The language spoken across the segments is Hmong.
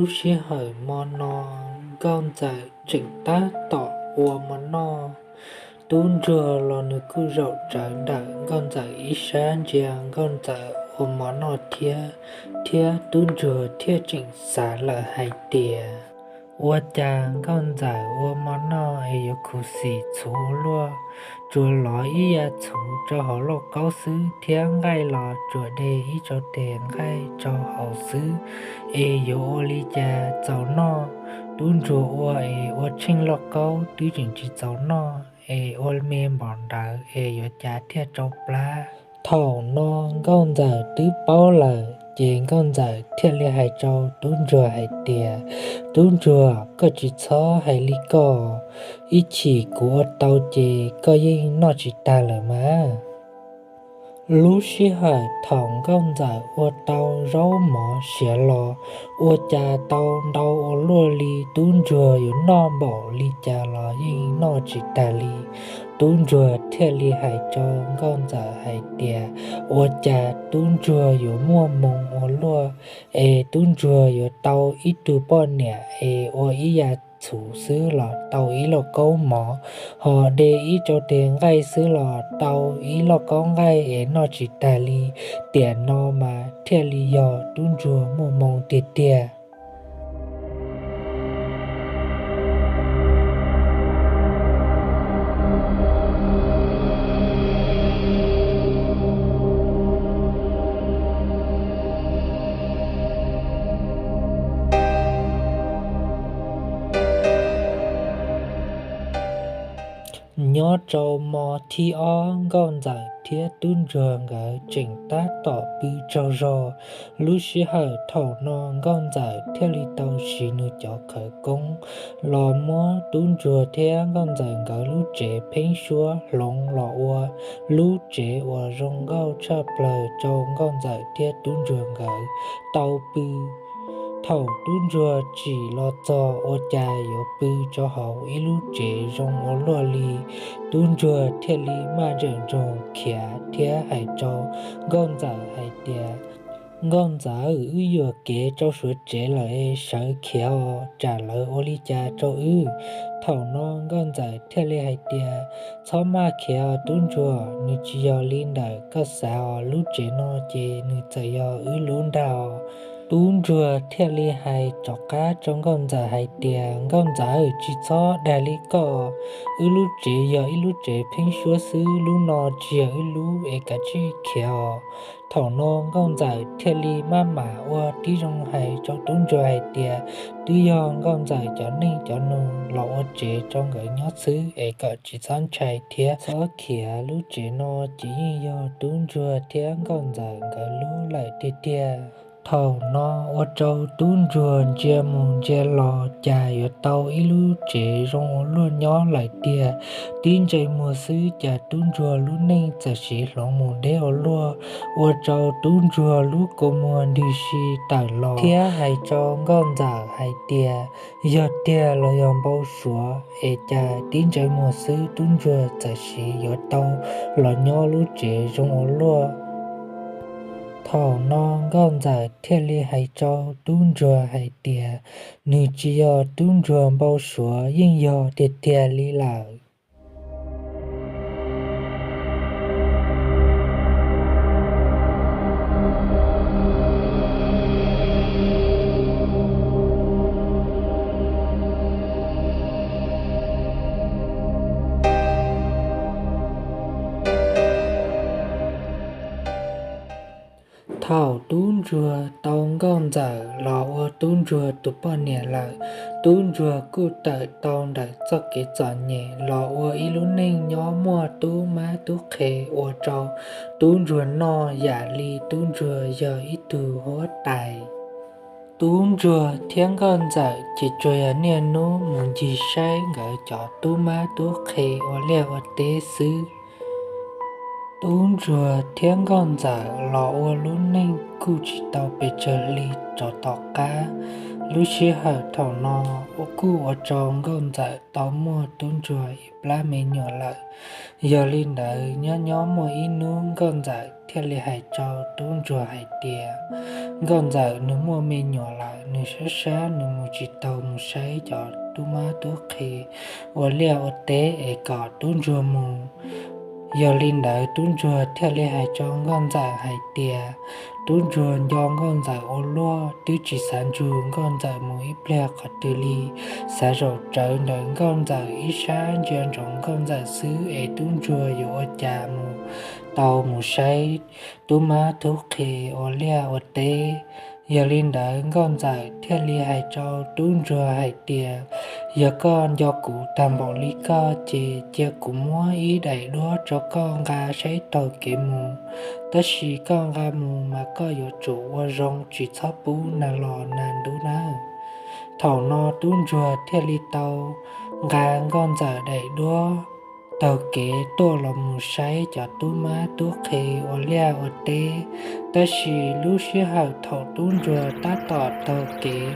Sij hawm mo no Nkauj Ntxawm tseem tab tom ua mov noj. Tub Ntsuag los nws kuj zaum tsawv ntawm Nkauj Ntxawm ib sab ntsia Nkauj Ntxawm ua mov noj thiab, thiab Tub Ntsuag thiaj tseem xav lawm hais tias, ua cas Nkauj Ntxawm ua mov noj es yuav khuv xim txhuv ua luaj, tsuas lov ib yav txhuv rau hauv lauj kaub xwb thiab nqaij los tsuas de ib tsob tes nqaij rau hauv xwb, es yuav ua li cas txaus noj? Tub Ntsuag ua es ua tsheej lauj kaub twb tseem tsis txaus noj es ua me npaum ntawd es yuav cas thiaj tsau plab. Thaum no Nkauj Ntxawm twb paub lawm ces Nkauj Ntxawm thiaj li hais rau Tub Ntsuag hais tias, Tub Ntsuag, koj tsis txhob hais li koj, ib chim kuv ua tau ces koj yeej noj tsis tag lawm mas. Lub sij hawm thaum Nkauj Ntxawm ua tau zaub mov siav los, ua cas tau ntau ua luaj li, Tub Ntsuag yuav noj npaum li cas los yeej noj tsis tag li. Tub Ntsuag thiaj li hais rau Nkauj Ntxawm hais tias, ua cas Tub Ntsuag yuav muaj hmoo ua luaj, es Tub Ntsuag yuav tau ib tug poj niam es ua ib yav txhuv xwb los tau ib lauj kaub mov, ho de ib tsob tes nqaij xwb los tau ib lauj kaub nqaij es noj tsis tag li. Tiam no mas thiaj li yog Tub Ntsuag muaj hmoo tiag tiag. Nyob rau hmo thib ob, Nkauj Ntxawm thiab Tub Ntsuag nkawd tseem tab tom pw tsaug zog. Lub sij hawm thaum no Nkauj Ntxawm thiaj li tau siv nws cov khawv koob los muab Tub Ntsuag thiab Nkauj Ntxawm nkawd lub tsev pheeb suab hloov los ua lub tsev uas zoo nkauj tshaj plaws rau Nkauj Ntxawm thiab Tub Ntsuag nkawd tau pw. Thaum Tub Ntsuag tsim los txog ua cas yuav pw rau hauv ib lub tsev zoo ua luaj li, Tub Ntsuag thiaj li maj ntsawm ntsoog khiav thiab hais rau Nkauj Ntxawm hais tias, Nkauj Ntxawm, wb yuam kev rau suav tsev lawm, sawv khiav os, tsam lawv ua li cas rau wb. Thaum no Nkauj Ntxawm thiaj li hais tias, txhob maj khiav os Tub Ntsuag, nws tsis yog li ntawm koj xav os, lub tsev no ces nws txawm yog wb lub ntag os. Tub Ntsuag thiaj li hais rov qab rau Nkauj Ntxawm hais tias, Nkauj Ntxawm, tsis txhob dag li koj, wb lub tsev yog ib lub tsev pheeb suab xwb, lub no tsis yog wb lub es kav tsij khiav os. Thaum no Nkauj Ntxawm thiaj li maj mam ua tib zoo hais rau Tub Ntsuag hais tias, twb yog Nkauj Ntxawm cov neej cov nus los ua tsev rau nkawd nyob xwb es kom tsis txhob ntshai thiab txhob khiav, lub tsev no ces yeej yog Tub Ntsuag thiab Nkauj Ntxawm nkawd lub lawm tiag tiag. Thaum no ua rau Tub Ntsuag ntsia mus ntsia los cas yuav tau ib lub tsev zoo ua luaj nyob lawm tiag. Tib ntsais muag xwb cas Tub Ntsuag lub neej txawm siv hloov mus deb ua luaj, ua rau Tub Ntsuag lub kua muag ntws si tawm los thiab hais rau Nkauj Ntxawm hais tias, yog tiag los yog npau suav es cas tib ntsais muag xwb Tub Ntsuag txawm siv yuav tau los nyob lub tsev zoo ua luaj. Thaum no Nkauj Ntxawm thiaj li hais rau Tub Ntsuag hais tias, nws tsis yog Tub Ntsuag npau suav, yeej yog tiag tiag li lawm. Thaum Tub Ntsuag tau Nkauj Ntxawm los ua Tub Ntsuag tus poj niam lawm, Tub Ntsuag kuj tawm tau ntawm txoj kev txom nyem los ua ib lub neej nyob muaj tub mab tub qhe ua rau Tub Ntsuag noj yam li Tub Ntsuag yog ib tug huab tais. Tub Ntsuag thiab Nkauj Ntxawm ces tsuas yog niaj hnub mus ncig saib nkawd cov tub mab tub qhe ua liaj ua teb xwb. Tub Ntsuag thiab Nkauj Ntxawm los ua lub neej kuj tsis tau pes tsawg hli rov tom qab, Lub sij hawm thaum no kuj ua rau Nkauj Ntxawm tau muaj tub ntsuag ib plab me nyuam lawm. Yog li ntawd nyob nyob muaj ib hnub Nkauj Ntxawm thiaj li hais rau tub ntsuag hais tias, Nkauj Ntxawm nws muaj me nyuam lawm, nws sab sab nws mus tsis tau mus saib cov tub mab tub qhe ua liaj ua teb es kom tub ntsuag mus. Yog li ntawd tub ntsuag thiaj li hais rau Nkauj Ntxawm hais tias, tub ntsuag nco Nkauj Ntxawm ua luaj, twb tsis xav ntsug Nkauj Ntxawm mus ib pliag qhov twg li, xav zaum tsawv ntawm Nkauj Ntxawm ib sab ntsia ntsoov Nkauj Ntxawm xwb es tub ntsuag yuav ua cas mus tau mus saib tub mab tub qhe ua liaj ua teb. Yog li ntawd Nkauj Ntxawm thiaj li hais rau tub ntsuag hais tias, yog koj nco kuv tag npaum li koj ces cia kuv muab ib daim duab rau koj nqa saib taug kev mus. Tab sis koj nqa mus mas koj yuav tsum ua zoo tsis txhob pub nag los nag ntub nawb. Thaum no tub ntsuag thiaj li tau nqa Nkauj Ntxawm daim duab taug kev tuaj los mus saib cov tub mab tub qhe ua liaj ua teb. Tab sis lub sij hawm thaum tub ntsuag tab tom taug kev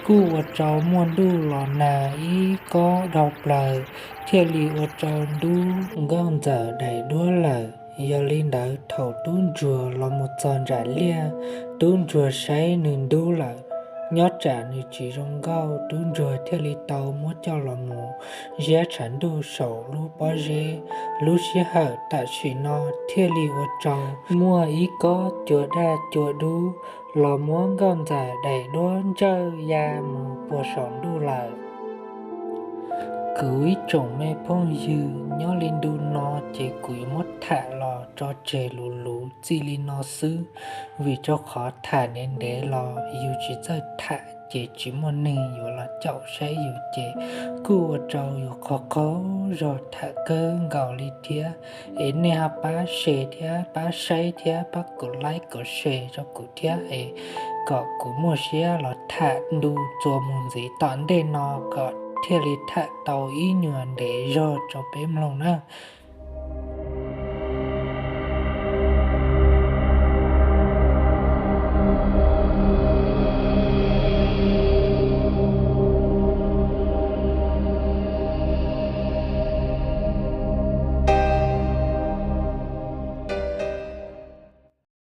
kuj ua rau muaj ntuj los nag ib kob dhau plaws, thiaj li ua rau ntub Nkauj Ntxawm daim duab lawm. Yog li ntawd thaum tub ntsuag los mus txog nram liaj, tub ntsuag saib nws ntub lawm, nyob tsam nws tsis zoo nkauj, tub ntsuag thiaj li tau muab coj los mus ziab tshav ntuj saum lub pob zeb. Lub sij hawm tam sim no thiaj li ua rau muaj ib kob cua daj cua dub los muab Nkauj Ntxawm daim duab ntsawj ya mus puag saum ntuj lawm. Kuv ib tsoom me phooj ywg, nyob li ntu no ces kuv yuav muab tham los tso tseg luv luv txij li no xwb, vim rau qhov tham ntev ntev los yus tsis txawj tham ces tsis muaj neeg yuav los caum saib yus ces kuj ua rau yus qaug qaug zog tham kawg nkaus li thiab. Es nej ho pab share thiab pab saib thiab pab kom like kom share rau kuv thiab es kom kuv muaj siab los tham ntu txuas mus ntxiv tom ntej no kom thiaj li tham tau ib nyuag ntev zog rau peb mloog nawb.